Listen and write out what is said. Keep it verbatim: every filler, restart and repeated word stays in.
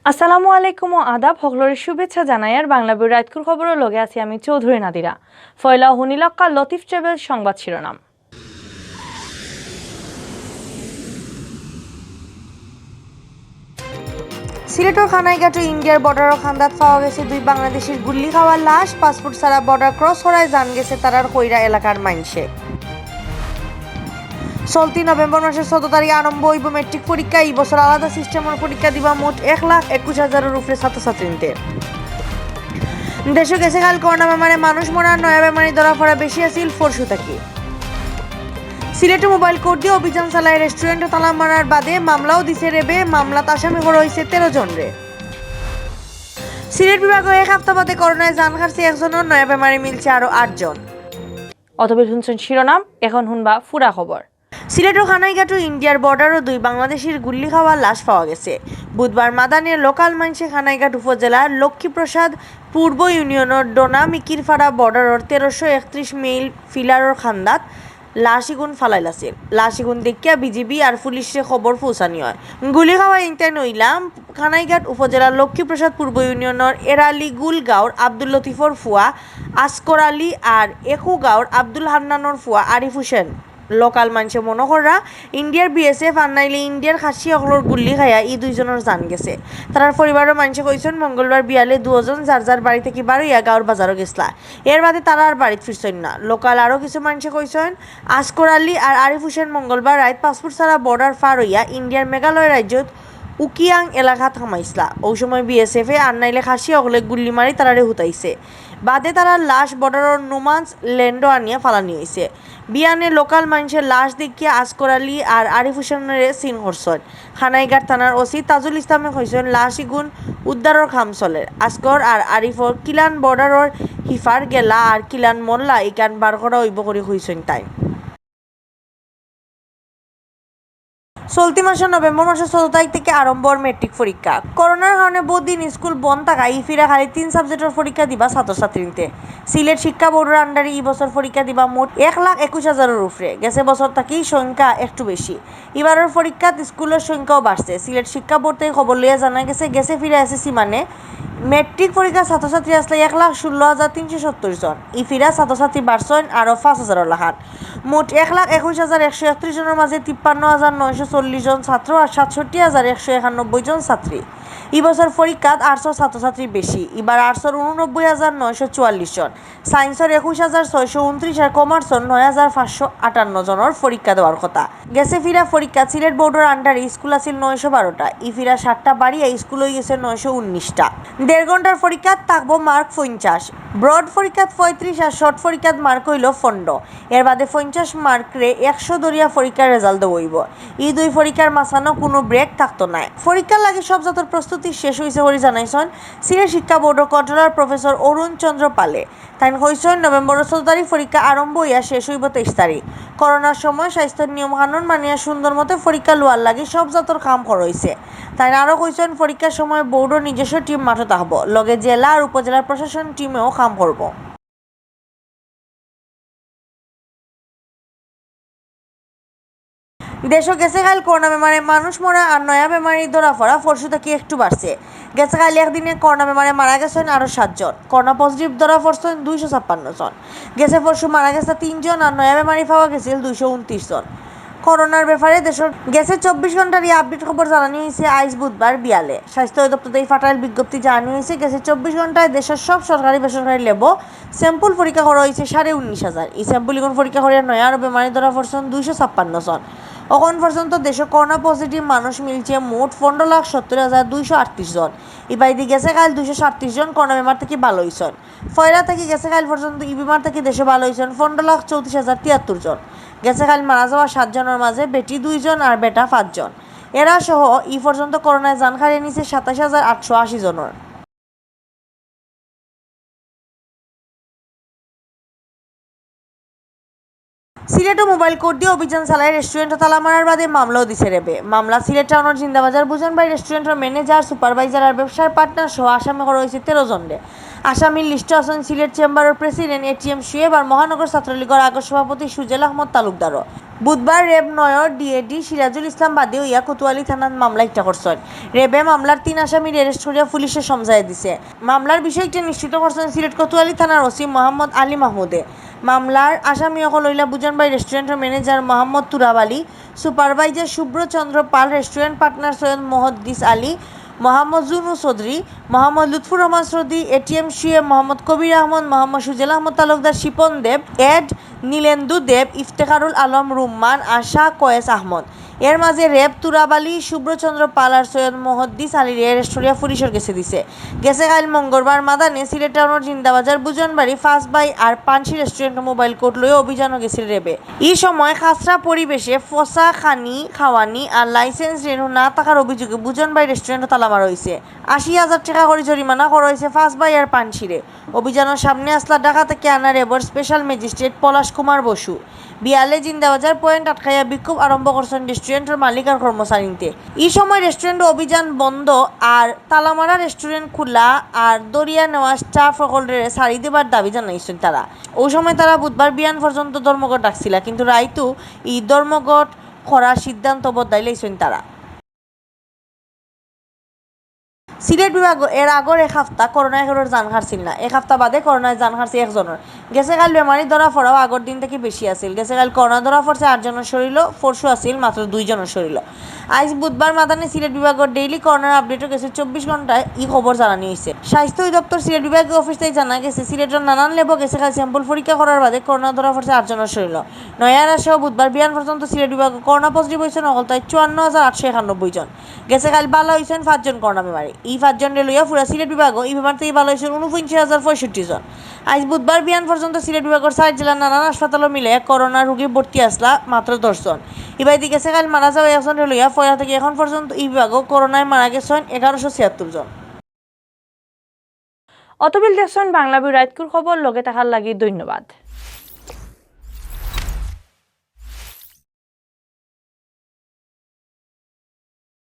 আসসালামু আলাইকুম ও আদাব, হকলরে শুভেচ্ছা জানাইয়ার বাংলা বই রাইতকুর খবরর লগে আছি আমি চৌধুরী নাদিরা। ফয়লা হুনিলাক্কা লতিফ ট্রাভেল সংবাদ শিরোনাম। সিলেটর কানাইঘাটো ইন্ডিয়ার বর্ডারর কান্দাত পাওয়া গেছে দুই বাংলাদেশির গুল্লি খাওয়া লাশ। পাসপোর্ট ছাড়া বর্ডার ক্রস করায় জান গেছে তারার কইরা এলাকার মাইনষে। চলতি নভেম্বর মাসর চৌদ্দ তারিখ আরম্ভ অইবো ম্যাট্রিক পরীক্ষা। ই বছর আলাদা সিস্টেমর পরীক্ষা দিবা মোট এক লাখ একুশ হাজারর উপরে ছাত্রছাত্রীন্তে। দেশো গেছে কাইল করোনা বেমারে মানুষ মরা, নয়া বেমারি ধরা পড়া বেশি আছিল পরশু থাকি। সিলেটো মোবাইল কোর্ট দিয়া অভিযান চালায় রেস্টুরেন্টো তালা মারার বাদে মামলাও দিছে রেবে। মামলাত আসামি করা অইছে তেরো জনরে। সিলেট বিভাগো এক হাপ্তা বাদে করোনায় জান হারছে একজনর, নয়া বেমারি মিলছে আরো আটজন। অতবেল হুনছইন শিরোনাম, এখন হুনবা পুরা খবর। সিলেটর কানাইঘাটো ইন্ডিয়ার বর্ডারো দুই বাংলাদেশির গুল্লি খাওয়া লাশ পাওয়া গেছে। বুধবার মাদানে লোকাল মাইনষে কানাইঘাট উপজেলার লক্ষ্মীপ্রসাদ পূর্ব ইউনিয়নর ডোনা মিকিরপাড়া বর্ডারর তেরোশো একত্রিশ মিল ফিলারর কান্দাত লাশ ইগুন ফালাইল আছিল। লাশ ইগুন দেখিয়া বিজিবি আর পুলিশরে খবর পৌঁছানি অয়। গুলি খাওয়া ইনতাইন অইলা কানাইঘাট উপজেলার লক্ষ্মীপ্রসাদ পূর্ব ইউনিয়নর এরালিগুল গাঁওর আব্দুল লতিফর ফুয়া আসকর আলী আর একু গাঁওর আব্দুল হান্নানর ফুয়া আরিফ হোসেন। লোকাল মাইনষে মনো কররা ইন্ডিয়ার বিএসএফ আর নাইলে ইন্ডিয়ার খাসি অকলর গুল্লি খাইয়া ই দুইজনর জান গেছে। তারার পরিবারর মাইনষে কইছইন, মঙ্গলবার বিয়ালে দুইজন যার যার বাড়ি থাকি বারইয়া গাঁওর বাজারো গেছলা। এর বাদে তারা আর বাড়িত ফিরছইন না। লোকাল আরো কিছু মাইনষে কইছইন, আসকর আলী আর আরিফ হোসেন মঙ্গলবার রাইত পাসপোর্ট ছাড়া বর্ডার পার অইয়া ইন্ডিয়ার মেঘালয় রাজ্যত উকিয়াং এলাকাত হামাইছলা। অউ সময় বিএসএফ এ আর নাইলে খাসি অকলে গুল্লি মারি তারারে হুতাইছে। বাদে তারার লাশ বর্ডারর নুমান্স ল্যান্ডো আনিয়া ফালানি অইছে। বিয়ানে লোকাল মাইনষে লাশ দেখিয়া আসকর আলী আর আরিফ হোসেনরে সিন করছইন। কানাইঘাট থানার ওসি তাজুল ইসলামে কইছইন, লাশ ইগুন উদ্ধারর কাম চলের। আসকর আর আরিফর কিলান বর্ডারর হিফার গেলা আর কিলান মল্লা ইখান বার করা অইবো করি কইছইন তাইন। চলতি মাসর নভেম্বর মাসর চৌদ্দ তারিখ থাকি আরম্ভ অর ম্যাট্রিক পরীক্ষা। করোনার কারণে বউত দিন স্কুল বন্ধ থাকায় ই ফিরা খালি তিন সাবজেক্টর পরীক্ষা দিবা ছাত্রছাত্রীন্তে। সিলেট শিক্ষা বোর্ডর আন্ডারে ই বছর পরীক্ষা দিবা মোট এক লাখ একুশ হাজারর উপরে। গেছে বছর থাকি সংখ্যা একটু বেশি। ইবারর পরীক্ষাত স্কুলর সংখ্যাও বাড়ছে। সিলেট শিক্ষা বোর্ড থাকি খবর লইয়া জানা গেছে, গেছে ফিরা এসএসসি মানে ম্যাট্রিক পরীক্ষার ছাত্রছাত্রী আছলা এক লাখ ষোল্ল হাজার তিনশো সত্তর জন। ই ফিরা ছাত্রছাত্রী বাড়ছইন আরো পাঁচ হাজারর লাখান। মোট এক লাখ একুশ হাজার একশো একত্রিশ জনর মাঝে তিপ্পান্ন হাজার নয়শো চল্লিশ জন ছাত্র আর সাতষট্টি হাজার একশো একানব্বই জন ছাত্রী। ই বছর পরীক্ষাত আর্টসর ছাত্রছাত্রী বেশি, ইবার আর্টসর ঊননব্বই হাজার নয়শো চুয়াল্লিশ জন, সায়েন্সর একুশ হাজার ছয়শো ঊনত্রিশ আর কমার্সর নয় হাজার পাঁচশো আটান্ন জনর পরীক্ষা দেওয়ার কথা। গেছে ফিরা পরীক্ষাত সিলেট বোর্ডর আন্ডারে স্কুল আছিল নয়শো বারোটা, ই ফিরা সাতটা বাড়িয়া স্কুল অইগেছে নয়শো উনিশটা। দেড় ঘন্টার পরীক্ষাত থাকবো মার্ক পঞ্চাশ, ব্রড পরীক্ষাত পঁয়ত্রিশ আর শর্ট পরীক্ষাত মার্ক অইলো পনেরো। এর বাদে পঞ্চাশ মার্করে একশো ধরিয়া পরীক্ষার রেজাল্ট দেওয়া অইবো। ই দুই পরীক্ষার মাঝখানো কুনু ব্রেক থাকতো নায়। পরীক্ষার লাগি সব জাতর প্রস্তুতি শেষ অইছে করি জানাইছইন সিলেট শিক্ষা বোর্ডর কন্ট্রোলার প্রফেসর অরুণ চন্দ্র পালে। তাইন কইছইন, নভেম্বরর চৌদ্দ তারিখ পরীক্ষা আরম্ভ অইয়া শেষ অইবো তেইশ তারিখ। করোনার সময় স্বাস্থ্যর নিয়ম কানুন মানিয়া সুন্দর মতে পরীক্ষা লওয়ার লাগি সব জাতর কাম করা অইছে। তাইন আরো কইছইন, পরীক্ষার সময় বোর্ডর নিজস্ব টিম মাঠো থাকবো, লগে জেলা আর উপজেলার প্রশাসন টিমেও কাম করবো। দেশো গেছে কাইল করোনা বেমারে মানুষ মরা আর নয়া বেমারি ধরা পড়া পরশু থাকি একটু বাড়ছে। গেছে কাইল একদিনে করোনা বেমারে মারা গেছইন আরো সাতজন। করোনা পজিটিভ ধরা পড়ছইন দুইশো ছাপ্পান্ন জন। গেছে পরশু মারা গেছে তিনজন আর নয়া বেমারি পাওয়া গেছিল দুইশো ঊনত্রিশ জন। করোনার ব্যাপারে দেশর গেছে চব্বিশ ঘন্টার ই আপডেট খবর জানানি অইছে আইজ বুধবার বিয়ালে। স্বাস্থ্য অধিদপ্তর থাকি ফাটাইল বিজ্ঞপ্তি জানানি অইছে, গেছে চব্বিশ ঘন্টায় দেশর সব সরকারি বেসরকারি ল্যাবো স্যাম্পল পরীক্ষা করা অইছে সাড়ে উনিশ হাজার। ই স্যাম্পল ইগুন পরীক্ষা করিয়া নয়া আরো বেমারি ধরা পড়ছইন দুইশো ছাপ্পান্ন জন। অখন পর্যন্ত দেশো করোনা পজিটিভ মানুষ মিলছে মোট পনেরো লাখ সত্তর হাজার দুইশো আটত্রিশ জন। ইবায়দি গেছে কাইল দুইশো সাতত্রিশ জন করোনা বেমার থাকি ভালা অইছইন। পয়লা থাকি গেছে কাইল পর্যন্ত ই বেমার থাকি দেশো ভালা অইছইন পনেরো লাখ চৌত্রিশ হাজার তিয়াত্তর জন। গেছে কাইল মারা যাওয়া সাত জনর মাঝে বেটি দুইজন আর বেটা পাঁচজন। এরা সহ ই পর্যন্ত করোনায় জান হারাই নিছে সাতাইশ হাজার আটশো আশি জনর। সিলেটো মোবাইল কোর্ট দিয়া অভিযান চালায় রেস্টুরেন্টো তালা মারার বাদে মামলাও দিছে রেবে। মামলা সিলেট টাউনর জিন্দাবাজার ভোজনবাড়ি রেস্টুরেন্টর ম্যানেজার, সুপারভাইজার আর ব্যবসার পার্টনার সহ আসামি করা অইছে তেরো জনরে। আসামির লিস্টো আছইন সিলেট চেম্বারর প্রেসিডেন্ট এটিএম শুয়েব আর মহানগর ছাত্রলীগর আগর সভাপতি সুজেল আহমদ তালুকদারও। বুধবার র‍্যাব নয়র ডিএডি সিরাজুল ইসলাম বাদী অইয়া কোতোয়ালি থানাত মামলা ইকটা করছইন। র‍্যাবে মামলার তিন আসামিরে অ্যারেস্ট করিয়া পুলিশে সমজাইয়া দিছে। মামলার বিষয় ইকটা নিশ্চিত করছইন সিলেট কোতোয়ালি থানার ওসি মোহাম্মদ আলী মাহমুদে। মামলার আসামি অকল অইলা বুজনবাই রেস্টুরেন্টর ম্যানেজার মোহাম্মদ তুরাব আলী, সুপারভাইজার শুভ্রচন্দ্র পাল, রেস্টুরেন্ট পার্টনার সৈয়দ মোহদ্দিস আলী, মোহাম্মদ জুনু চৌধুরী, মোহাম্মদ লুৎফুর রহমান সৌদি, এটিএম শুয়েব, মোহাম্মদ কবির আহমদ, মোহাম্মদ সুজেল আহমদ তালুকদার, শিপন দেব, এড নীলেন্দু দেব, ইফতেখারুল আলম রুম্মান, আশা, কয়েস আহমদ। এর মাঝে র‍্যাব তুরাব আলী, শুভ্রচন্দ্র পাল আর সৈয়দ মোহদ্দিস আলীরে অ্যারেস্ট করিয়া পুলিশর গেছে দিছে। গেছে কাইল মঙ্গলবার মাদানে সিলেট টাউনর জিন্দাবাজার বুজনবাড়ি ফার্স্ট বাই আর পানসি রেস্টুরেন্টর মোবাইল কোর্ট লইয়া অভিযানও গেছিল র‍্যাবে। ই সময় খাসরা পরিবেশে ফসা খানি খাওয়ানি আর লাইসেন্স রেনু না থাকার অভিযোগে বুজনবাড়ি রেস্টুরেন্টও তালা মারা অইছে। আশি হাজার টেকা করি জরিমানা করা অইছে ফার্স্ট বাই আর পানসিরে। অভিযানর সামনে আছলা ঢাকা থাকি আনা র‍্যাবর স্পেশাল ম্যাজিস্ট্রেট পলাশ কুমার বসু। বিয়ালে জিন্দাবাজার পয়েন্ট আটকাইয়া বিক্ষোভ আরম্ভ করছইন রেস্টুরেন্টর মালিক আর কর্মচারীন্তে। ই সময় রেস্টুরেন্ট অভিযান বন্ধ আর তালামারা রেস্টুরেন্ট খোলা আর ধরিয়া নেওয়া স্টাফ অকলরে ছাড়ি দিবার দাবি জানাইছইন তারা। অউ সময় তারা বুধবার বিয়ান পর্যন্ত ধর্মঘট ডাকছিলা, কিন্তু রাইতু ই ধর্মঘট করার সিদ্ধান্ত বদলাইলাইছইন তারা। সিলেট বিভাগ এর আগর এক হাপ্তা করোনায় কেউর জান হারছিল না, এক হাপ্তা বাদে করোনায় জান হারছে একজনর। গেছে কাইল বেমারি ধরা পড়াও আগর দিন থাকি বেশি আছিল। গেছে কাইল করোনা ধরা পড়ছে আটজনর শরীলো, পরশু আছিল মাত্র দুইজনর শরীলো। আইজ বুধবার মাদানে সিলেট বিভাগর ডেইলি করোনার আপডেটও গেছে চব্বিশ ঘন্টায় ই খবর জানানি অইছে। স্বাস্থ্য অধিদপ্তর সিলেট বিভাগীয় অফিস থাকি জানা গেছে, সিলেটর নানান ল্যাবো গেছে কাইল স্যাম্পল পরীক্ষা করার বাদে করোনা ধরা পড়ছে আটজনর শরীলো। নয়ারা সহ বুধবার বিয়ান পর্যন্ত সিলেট বিভাগো করোনা পজিটিভ অইছইন অকলতায় চুয়ান্ন হাজার আটশো একানব্বই জন। গেছে কাইল ভালা অইছইন পাঁচজন করোনা বেমারি। ই পাঁচজনরে লইয়া পুরা সিলেট বিভাগো ই বেমার থাকি ভালা অইছইন ঊনপঞ্চাশ হাজার পঁয়ষট্টি জন। আইজ বুধবার বিয়ান পর্যন্ত সিলেট বিভাগর চাইর জেলার নানান হাসপাতালো মিলাইয়া করোনা রুগী ভর্তি আছলা মাত্র দশ জন। ইবাদি গেছে কাইল মারা যাওয়া একজনরে লইয়া পয়লা থাকি এখন পর্যন্ত ই বিভাগো করোনায় মারা গেছইন এগারোশো ছিয়াত্তর জন। অতবিল দেখছইন বাংলা বি রাইতকুর খবর, লগে থাকার লাগি ধন্যবাদ।